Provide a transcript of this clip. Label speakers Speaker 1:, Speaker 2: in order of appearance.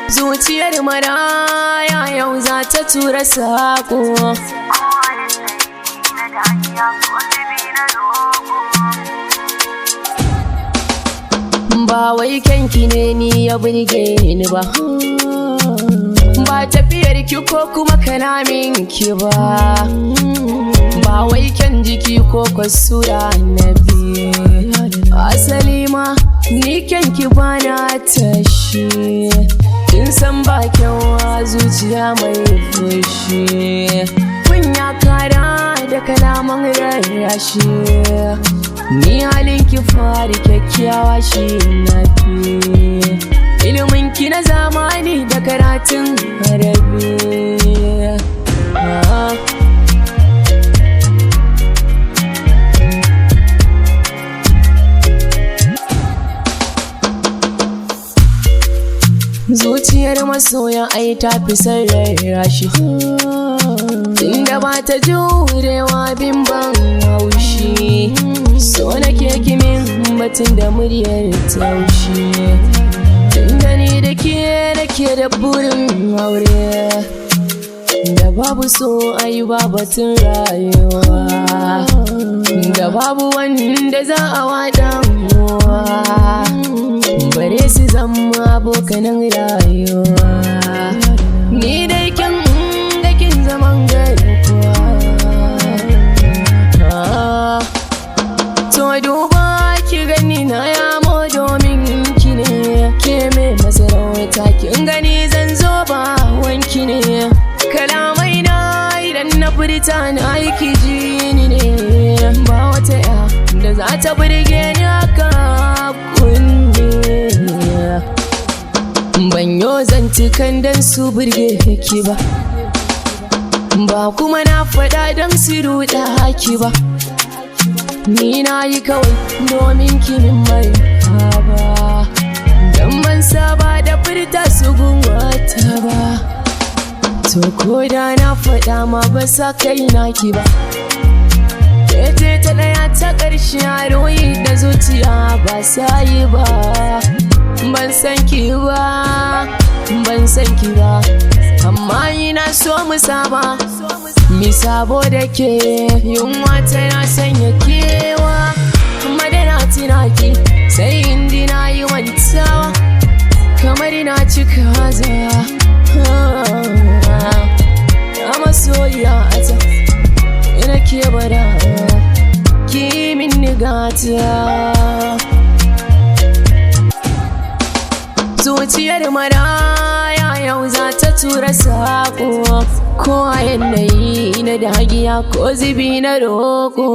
Speaker 1: Zuciyar maraya yau za ta tura sako. Ba wai kyanki ne ni ya burge ni ba, ba tafiyar ki ko kuma kalamin ki ba, ba wai kyan jiki ko kwasura na bi. Asali ma ni kyanki ba na tashi, kin san ba kyawa zuciya mai fushi. Kunya kara da kalaman rarrashi, ni halin ki fari kyakkyawa shi na fi. Ilimin ki na zamani da karatun arabi. Zuciyar masoya ai ta fi son rarrashi, tunda ba ta jurewa bin ban haushi. So nake kimin batun da muryar taushi, tunda ni da ke nake da burin aure. Da babu so ai ba batun rayuwa, da babu wanda za a wadamuwa, bare su zama abokanan rayuwa. Ni dai kin ga kin zaman garkuwa. To duba ki gani na yamo domin ki ne, ke mai masarauta kin gani zan zo ba wanki ne. Kalamai na idan na furta na aiki jini ne, ba wata ya da za ta burge ni haka kunne. Ban yo zantukan dan su burge ki ba, ba kuma na faɗa don su ruɗa ki ba. Ni na yi kawai domin kimin mai haba, don ban saba da furta su wata ba. To ko da na faɗa ma ba sa kai na ki ba. Kece ta ɗaya ta ƙarshe a ruhi da zuciya ba sa yi ba. Ban san ki ba, ban san ki ba, amma ina so mu saba. Mi sabo da ke, yunwa tana sanya kewa, madana tunaki sai indi na yi mantawa, kamar ina cika haza. Ya masoyiya ta, ina ke bada ki min gata. Zuciyar maraya yau za ta tura sako, ko a yanayi na dagiya ko zubi na roƙo.